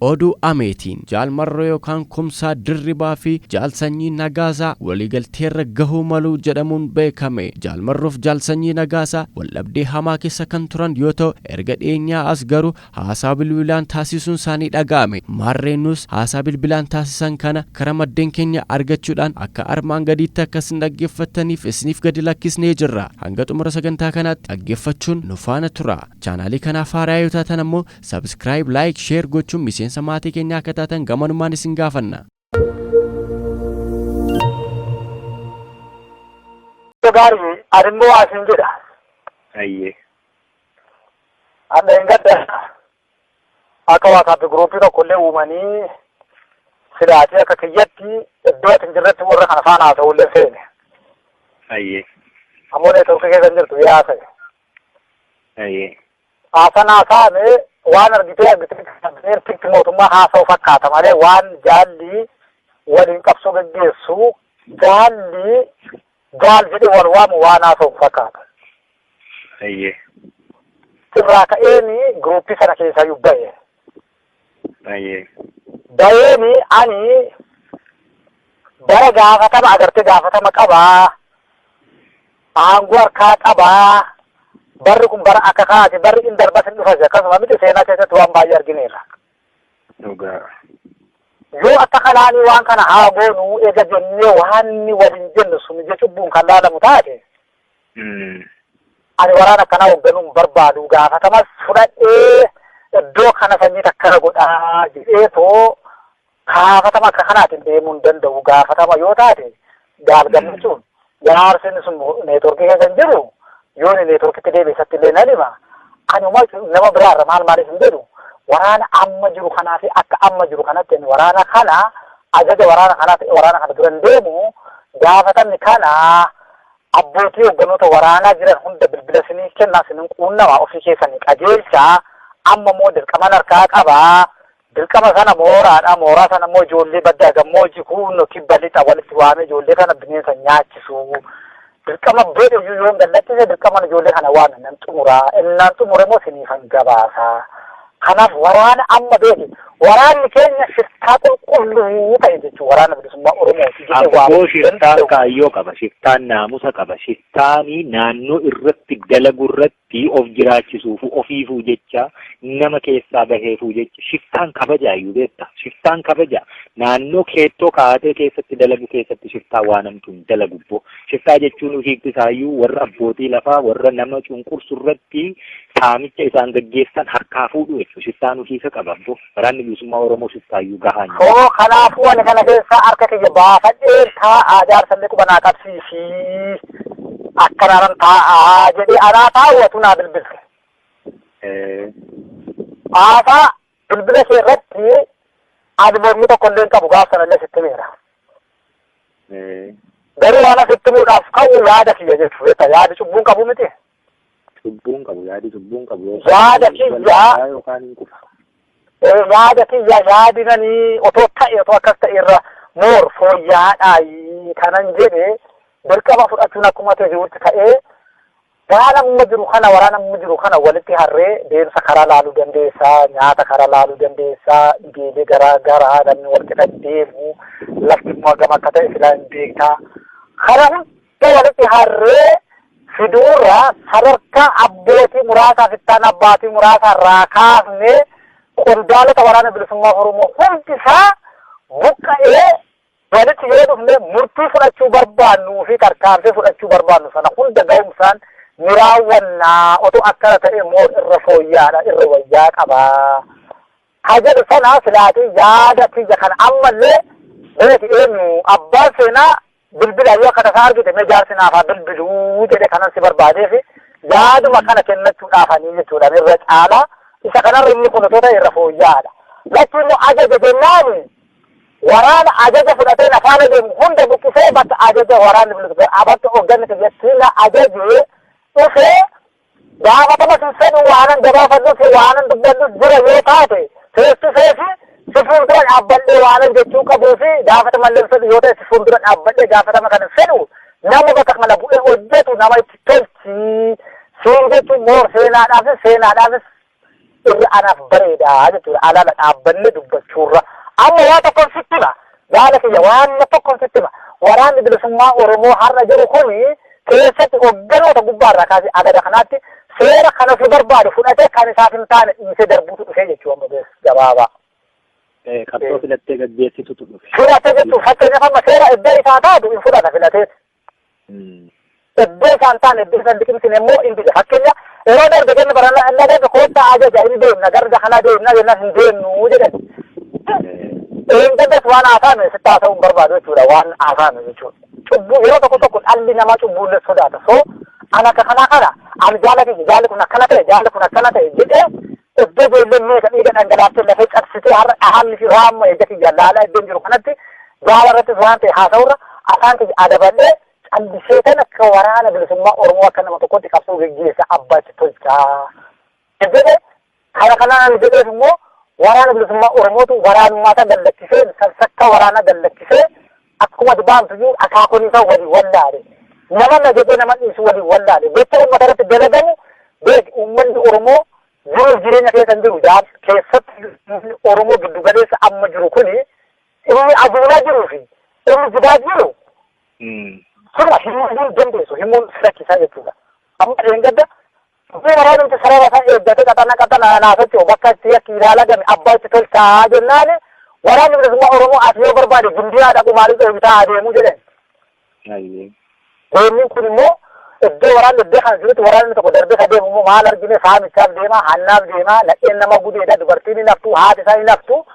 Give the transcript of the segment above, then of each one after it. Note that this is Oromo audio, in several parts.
Oduu Ameetiin Jaal Marroo yookaan Kumsaa Dirribaa fi Jaal Sanyii Nagaasaa waliigalteerra gahuu malu jedhamuun beekame. Jaal Marroof Jaal Sanyii Nagaasaa waldhabdee hamaa keessa kan turan yoo ta'u, erga dhiyeenyaa as garuu haasaa bilbilaan taasisuun isaanii dhaga'ame. Maarree nus haasaa bilbilaan taasisan kana kara maddeen keenya argachuudhaan akka armaan gadiitti akka isin dhaggeeffattaniif isiniif gadi lakkisnee jirra. Hanga xumura sagantaa kanaatti dhaggeeffachuun nu faana tura. Chaanaalii kanaaf haaraa yoo taatan ammoo subscribe, like, share gochuun miseensa maatii keenyaa akka taatan gamanumaan isin gaafanna. Gaarii ani immoo waa isin jedha. Ayyee. Anna hin gadda akka WhatsApp groupii tokko illee uumanii silaatii akka kiyyatti iddoo ati hin jirretti warra kana faana haasa'uu illee feene. Ayyee. Ammoo networkii keessa hin jirtu yaa haasa'e. Ayyee. Haasan haasa'ame waan argitee argitee tikti mootummaa haasa'u fakkaata malee waan jaalli waliin qabsoo gaggeessu jaalli jaal jedhee wal waamu waan haasa'u fakkaata. Ayyee. Irraa ka'eeni groupii sana keessaa ba'e. Ayyee. Ba'eeni ani bara gaafatama agartee gaafatama qabaa. Aangoo harkaa qabaa. Barri kun bara akka kaati barri in darbas hin dhufas akkasuma miti seenaa keessatti waan baay'ee argineerra. Dhugaa. Yoo akka kanaanii waan kana haa goonuu eega jennee waan inni waliin jennu sun ija cubbuun kan laalamu taate ani waraana akkanaa hoogganuu hin barbaadu gaafatamas fudhadhee iddoo kana sanyii takkana godhaa jedhee too gaafatama akka kanaatiin deemuu hin danda'u gaafatama yoo taate gaal gammachuun jaarsin sun networkii keessa hin jiru yoo inni networkitti deebi'e illee nan hima ani nama biraarra maal maaliif hin jedhu waraana amma jiru kanaa fi akka amma jiru kanatti ani waraana kana ajaja waraana kanaa waraana kana dura hin deemu gaafatamni kana abbootii hoogganoota waraanaa jiran hunda bilbila isinii kennaa isinin quunnama ofii keessanii qajeelchaa amma immoo dirqama harkaa qabaa dirqama sana mooraadha mooraa sana immoo ijoollee baddaa gammoojii kuunno kibba lixa walitti waamee ijoollee kana bineensa nyaachisu dirqama beedhe iyyuu yoo gallattise dirqama ijoollee kana waame nan xumuraa innaan xumure immoo isiniifan gabaasaa kanaaf waraana amma beeki waraanni keenya shiftaa qulqulluu ta'e jechuun waraana bilisummaa Oromooti jedhee Abboo waamuu shiftaan danda'u. kaayyoo qaba, shiftaan naamusa qaba, shiftaanii naannoo irratti dalagu irratti of jiraachisuufu ofiifuu jecha nama keessaa baheefuu jecha shiftaan kabajaa iyyuu beekta. Shiftaan kabaja naannoo keettoo kaa'atee keessatti dalagu keessatti shiftaa waan hamtuu hin dalagu bbo. Shiftaa jechuun hiikti isaayyuu warra abbootii lafaa warra nama cunqursu irratti saamicha isaan gaggeessan harkaa fuudhu jechuudha. Shiftaan hiika qaba bbo. Waraanni bilisummaa Oromoo shiftaayyuu gahaa hin Hoo kanaafuu ani kana keessa harka kiyya baafadhee taa'aa jaarsallee quba naa qabsiisii akkanaanan taa'aa jedhee anaa taa'u naa bilbilte. Haasaa bilbila kee irratti ani mormii tokko illee hin qabu gaaf sanallee sitti himeera. Garuu waan asitti himuudhaaf ka'u yaada kiyya jechuudha. Yaadi cubbuun qabu miti. Cubbuun qabu yaadi cubbuun qabu. Yaada kiyya yookaan hin kufa. Yaada kiyya yaadinanii otoo ta'e otoo akkas ta'e irra moor fooyya'aadhaa kanan jedhe dirqama fudhachuun akkuma ta'e jirutti ta'ee waan amma jiru kana waraana amma jiru kana walitti harree deemsa karaa laaluu dandeessaa nyaata karaa laaluu dandeessaa dhibeelee garaa garaa namni wal qixa deemu lafti immoo hagam akka ta'e silaa hin beektaa kana hunda walitti harree fiduurra sadarkaa abbootii muraasaa fittaan abbaatii muraasaa irraa kaafnee qondaalota waraana bilisummaa Oromoo hundi isaa buqqa'ee walitti yoo dhufne murtii fudhachuu barbaannuu fi tarkaanfii fudhachuu barbaannu sana hunda ga'umsaan ni raawwannaa otoo akkana ta'e immoo irra fooyya'aadha irra wayyaa qabaa. Ka jedhu sana silaatii yaada kiyya kana ammallee beeki eenyu abbaan seenaa bilbila yoo akka tasaa argite mee jaarsi naaf haa bilbiluu jedhe kanan si barbaadee fi yaaduma kana kennachuudhaafanii jechuudha irra caalaa isa kanarra inni kun otoo ta'e irra fooyya'aadha. Lakki immoo ajaja jennaani waraana ajaja fudhatee lafaana deemu hunda buqqisee bakka ajaja waraanni bilisummaa bakka hoogganni kiyyatti na ajaje dhufee gaafatama sin fedhu waanan gabaafadhus waanan dubbadhus jira yoo taate face to face si fuuldura dhaabbadhee waanan jechuu qabuu fi gaafatama illee fedhu yoo ta'e si fuuldura dhaabbadhee gaafatama kana fedhu nama bakka kana bu'ee hojjetu nama itti tolchi siin jechuun moor seenaadhaafis seenaadhaafis Irra anaaf bareedaa jechuudha. Alaala dhaabbanne dubbachuurra. Amma waa tokkoon sitti hima. Jaala kiyya, waan tokkoon sitti hima. Waraanni Bilisummaa Oromoo har'a jiru kuni keessatti hogganoota gubbaarraa kaasee agada kanaatti seera kan ofii barbaadu fudhatee kan isaaf hin taane dhiisee darbuutu dhufee jechuudha amma bees gabaabaa. Qabsoo filattee gaggeessitutu dhufe. Filatee jechuun fakkeenyaaf amma seera iddoo isaa taatu hin fudhata filatee. Iddoo isaan taane, iddoo isaan liqimsine immoo hin dida. Fakkeenya yeroo darbe kenna barana inni darbe koottaa ajaja hin deemna, gara kanaa deemna jennaan hin deemnu jedhan. Een dandeessu waan haasa'ame sitti haasa'uu hin barbaadu jechuudha, waan haasa'ame jechuudha. Cubbuu yeroo tokko tokko dhalli namaa cubbuullee sodaata. So ani akka kanaa kana ani jaala kiyya, jaalli kun akkana ta'e, jaalli kun akkana ta'e jedhee iddoo ijoolleen meeqa dhiiga dhangalaaftee lafee cabsitee har'a dhahamni fi raamma ija kiyya laalaa iddoon jiru kanatti jaala irrattis waan ta'e haasa'urra afaan kiyya adabadhee callisee tan akka Waraana Bilisummaa Oromoo akka nama tokkotti qabsoo geggeessa abbaatti tolchaa. Jedhe kana kanaan jedheef immoo Waraana Bilisummaa Oromootu waraanummaa isaa gallakkisee, sassakka waraanaa gallakkisee, akkuma baantu iyyuu akaakuun isaa walii wallaale. Nama na jedhee nama dhiisu walii wallaale. Gocha uummata irratti dalagamu beek, uummanni Oromoo jiruuf jireenya keessa hin jiru. Jaal keessatti uummanni Oromoo giddu galeessa amma jiru kuni inni aduunaa jiruu fi inni jibaa jiru sirna himuu hin dandeessu, himuun rakkisaa jechuudha. Amma dheengadda dubbii waraanumti sarara isaa eeggatee qaxana qaxana naa socho'u bakka itti yakki ilaalagame abbaa itti tolchaa jennaani Waraanni Bilisummaa Oromoo as yoo barbaade gindiyaa dhaqu maaliif dheebitaa adeemuu jedhan. Deemni kun immoo iddoo waraanni iddoo kana jirutti waraanni tokko darbee ka deemu immoo maal argine, saamichaaf deema, hannaaf deema, nadheen nama gudeedha, dubartiin hin haftu, haati isaa hin haftu.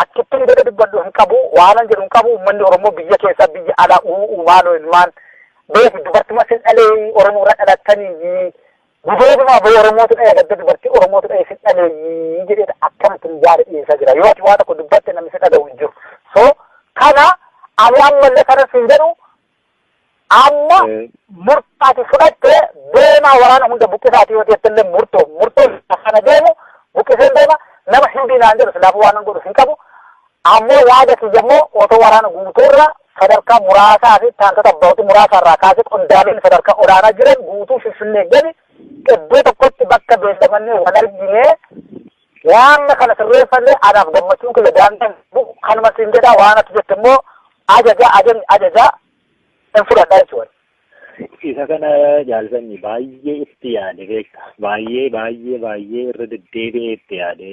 Akkittiin jedhe dubbadhu hin qabu, waanan jedhu hin qabu. Uummanni Oromoo biyya keessa biyya alaa uuu maaloo ilmaan beeki dubartuma sin dhalee Oromoo irra dhalattanii gudeeduma boo Oromootu dha'e gadda dubartii Oromootu dha'e sin dhaleeyyii jedhee akkanatti yaada dhiyeessaa jira. Yoo ati waa tokko dubbatte namni si dhaga'u hin jiru. So kana ani ammallee kana siin jedhu, amma murtaati fudhatte deemaa, waraana hunda buqqisaati yoo jettellee murtoo kana deemu buqqiseen deema, nama hin diinaan jedhu silaafuu waan godhu hin qabu. Ammoo yaada kiyya immoo otoo waraana guutuurra sadarkaa muraasaa fi taankota abbootii muraasa irraa kaasee qondaalonni sadarkaa olaanaa jiran guutuu Finfinnee gadi iddoo tokkotti bakka beellamannee wal arginee waan kana sirreeffannee anaaf gammachuun kiyya daangaan kanuma siin jedhaa. Waan ati jette immoo ajaja, ajajni ajaja hin fudhadha jechuudha. Isa kana jaalsanni baay'ee itti yaade beekta. Baay'ee baay'ee baay'ee irra deddeebi'ee itti yaade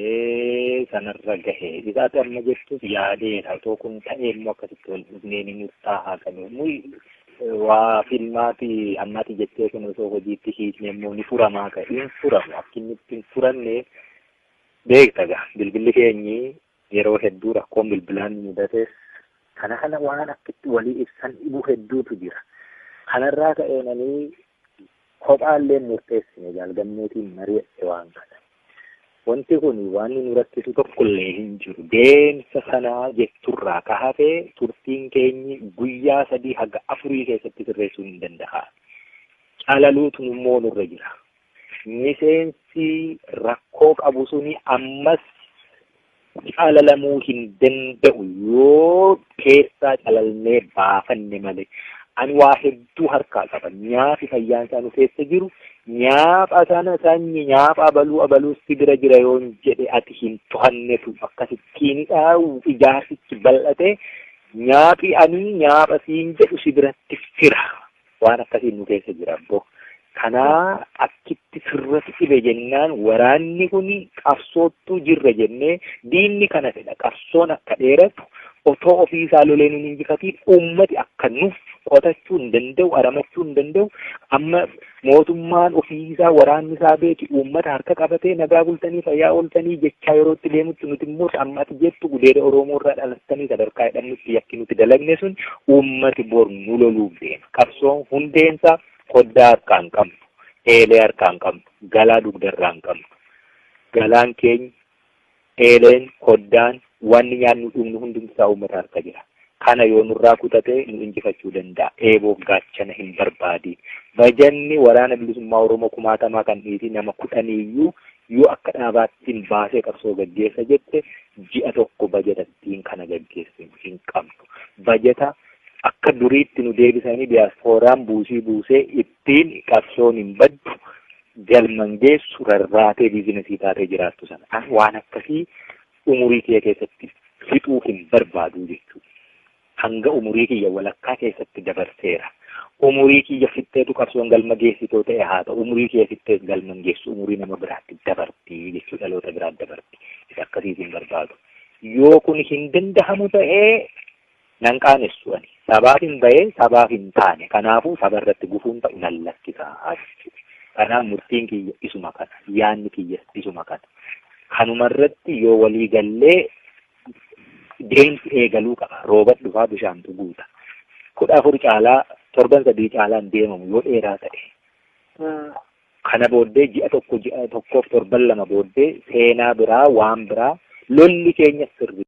sanarra gahe. Isaati amma jettus yaadeera. Otoo kun ta'ee immoo akkasitti wal dhufnee ni murtaa'a kan waa filmaati ammaati jettee kun osoo hojiitti hiikne immoo ni furamaa ka hin furamu. Akki inni itti hin furanne beekta gaa. Bilbilli keenyi yeroo hedduu rakkoon bilbilaan mudates kana kana waan akkitti walii ibsan dhibuu hedduutu jira. Kanarraa ka'eenanii kophaallee murteessine, jaalgammeetiin mari'adhe waan kana. Wanti kun waan nu rakkisu tokkollee hin jiru. Deemsa sanaa jetturraa ka hafee turtiin keenyi guyyaa 3 haga 4 keessatti sirreessuu hin danda'a. Calaluutu immoo nurra jira. Miseensi rakkoo qabu suni ammas calalamuu hin danda'u yoo keessaa calalnee baafanne malee. Ani waa hedduu harkaa qaba. Nyaafi fayyaan isaa nu keessa jiru. Nyaapha sana sanyi nyaapha abaluu abaluu si bira jira yoon jedhe ati hin to'annetu akkasittiinidha, ijaarsichi bal'ate nyaaphi ani nyaapha siin jedhu si biratti fira. Waan akkasiin nu keessa jira abboo. Kanaa akkitti sirratti dhibe jennaan waraanni kun qabsoottuu jirra jennee diinni kana fedha, qabsoon akka dheeratu, otoo ofiisaa lolee nun injifatiin uummati akka nuuf qotachuu hin danda'u, aramachuu hin danda'u. Amma mootummaan ofiisaa waraanni isaa beeki uummata harka qabatee nagaa bultanii fayyaa ooltanii jechaa yeroo itti deemutti nuti immoo amma ati jettu gudeeda Oromoo irraa dhalattanii sadarkaa jedhamnutti yakki nuti dalagne sun uummati bor nu loluuf deema. Qabsoon hundeensaa koddaa harkaa hin qabnu, eelee harkaa hin qabnu, galaa dugdarraa hin qabnu. Galaan keenya, eeleen, koddaan, wanni nyaannu dhugnu hundumtisaa uummata harka jira. Kana yoo nurraa kutatee nu injifachuu danda'a. Eeboof gaachana hin barbaadiin. Bajanni Waraana Bilisummaa Oromoo kumaatamaa kan dhiitii nama kudhaniiyyuu yoo akka dhaabaattiin baasee qabsoo gaggeessa jette ji'a tokko bajatattiin kana gaggeessinu hin qabnu. Bajata akka duriitti nu deebisanii diyaaspooraan buusii buusee ittiin qabsoon hin baddu. Galman geessu rarraatee biizinasii taatee jiraattu sana. Waan akkasii umurii kiyya keessatti fixuu hin barbaadu jechuudha. Hanga umurii kiyya walakkaa keessatti dabarseera. Umurii kiyya fixxeetu qabsoon galma geessitoo ta'e haa ta'u, umurii kiyya fixxees galma hin geessu, umurii nama biraatti dabarti jechuudha, dhaloota biraatti dabarti. Isa akkasiis hin barbaadu. Yoo kun hin dandahamu ta'ee nan qaanessu ani. Sabaaf hin bahee sabaaf hin taane. Kanaafuu saba irratti gufuun ta'u nan lakkisaa jechuudha. Kanaaf murtiin kiyya isuma kana. Yaanni kiyyas isuma kana. Kanuma irratti yoo walii gallee deemsi eegaluu qaba. Rooba dhufaa bishaantu guuta. 14 caalaa, torban 3 caalaan deemamu yoo dheeraa ta'e. Kana booddee ji'a tokko, ji'a tokkoof torban 2 booddee seenaa biraa, waan biraa, lolli keenya sirri.